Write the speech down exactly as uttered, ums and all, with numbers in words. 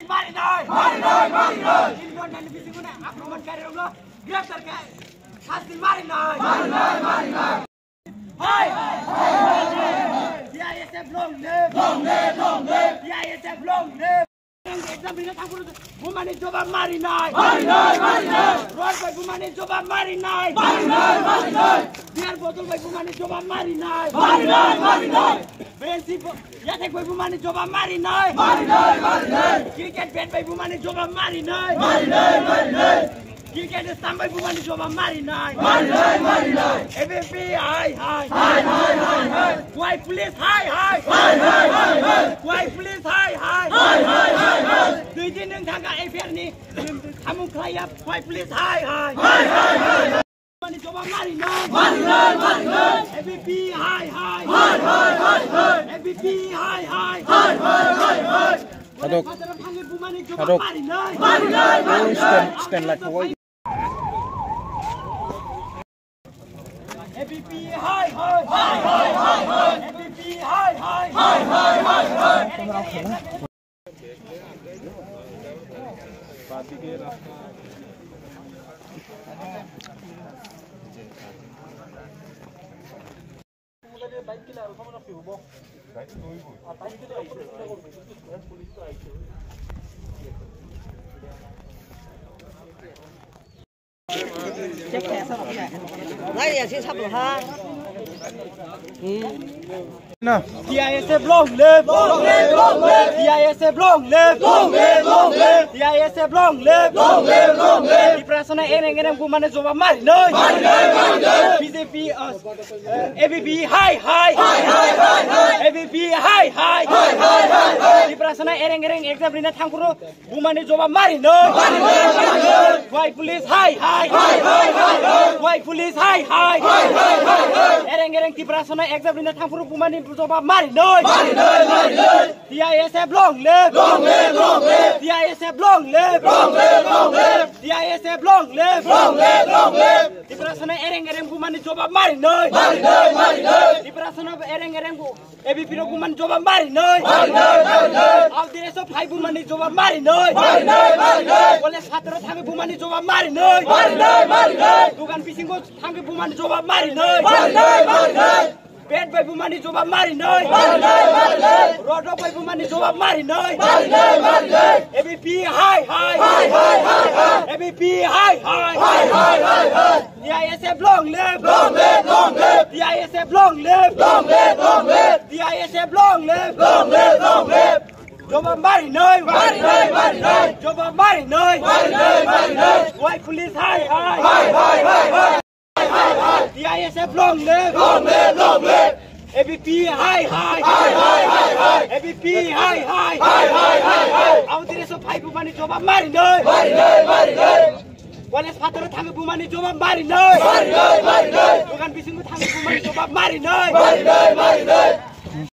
Mari nai, mari nai, mari nai. Indonesiani bisingona akromon karirokno greptar khe sasti mari nai. Mari nai, mari nai. Hai, hai, hai, hai, hai. C I S F long live. Long live, long live. C I S F long live. Exam rina thangphuru bumani jobab mari nai. Mari nai, mari nai. Rod bai bumani jobab mari nai. Mari nai, mari nai. Beer bottle bai bumani jobab mari nai. Mari nai, mari nai. Bensi bo-, yathek bai bumani jobab mari nai. Mari nai, mari nai. Cricket bat bai bumani jobab mari nai. Mari nai, mari nai. Cricket stamp bai bumani jobab mari nai. Mari nai, mari nai. A B P hai hai. Hai hai hai hai. Wai police hai hai. Hai hai hai hai. Wai police hai hai. Hai hai hai hai. Dui din nwng thangkha F I R ni samung khlaiya wai police hai hai. Hai hai hai hai. Mani jobab mari nai. Mari nai, mari nai. A B P hai hai. Hai hai hai hai. A B P hai hai. Hai hai hai hai. Adok. Adok. Mari nai, mari nai. Stand, stand like how A B P hai hai. Hai hai hai hai. A B P hai hai. Hai hai hai hai. Lai ya si sabo ha. Na. C I S F long live. Long live, long live. C I S F long live. Long live, long live. C I S F long live. Long live, long live. Tiprasano ereng ereng bumani jobab mari nai. Mari nai, mari nai. B J P, uh, A B P hai hai. Hai hai hai hai. A B P hai hai. Hai hai hai hai. Tiprasano ereng ereng exam rina thangphuru bumani jobab mari nai. Mari nai, mari nai. Wai police hai hai. Hai hai hai hai. Wai police hai hai. Hai hai hai hai. Ereng ereng Tiprasano exam rina thangphuru bumani jobab mari nai. Mari nai, mari nai. C I S F long live. Long live, long live. C I S F long live. Long live, long live. C I S F long live. Long live, long live. Tiprasano ereng ereng bumani jobab mari nai. Mari nai, mari nai. Tiprasano ereng ereng bu A B P rok bumani jobab mari nai. Mari nai, mari nai. Audire so phai bumani jobab mari nai. Mari nai, mari nai. Kole satro thangwi bumani jobab mari nai. Mari nai, mari nai. Dukan bisingo thangwi bumani jobab mari nai. Mari nai, mari nai. Bed bai bumani jobab mari nai. Mari nai, mari nai. Rod rok bai bumani jobab mari nai. Mari nai, mari nai. A B P hai hai. Hai hai hai hai. A B P hai hai. Hai hai hai hai. C I S F long live. Long live, long live. C I S F long live. Long live, long live. C I S F long live. Long live, long live. Jobab mari nai. Mari nai, mari nai. Jobab mari nai. Mari nai, mari nai. Wai police hai hai. Hai hai hai hai. C I S F long live. Long live, long live. A B P hai hai. Hai hai hai hai. A B P hai hai. Hai hai hai hai. Audire so phai bumani jobab mari nai. Mari nai, mari nai. Kole satro thangwi bumani jobab mari nai. Mari nai, mari nai. Dukan bisingo thangwi bumani jobab mari nai. Mari nai, mari nai.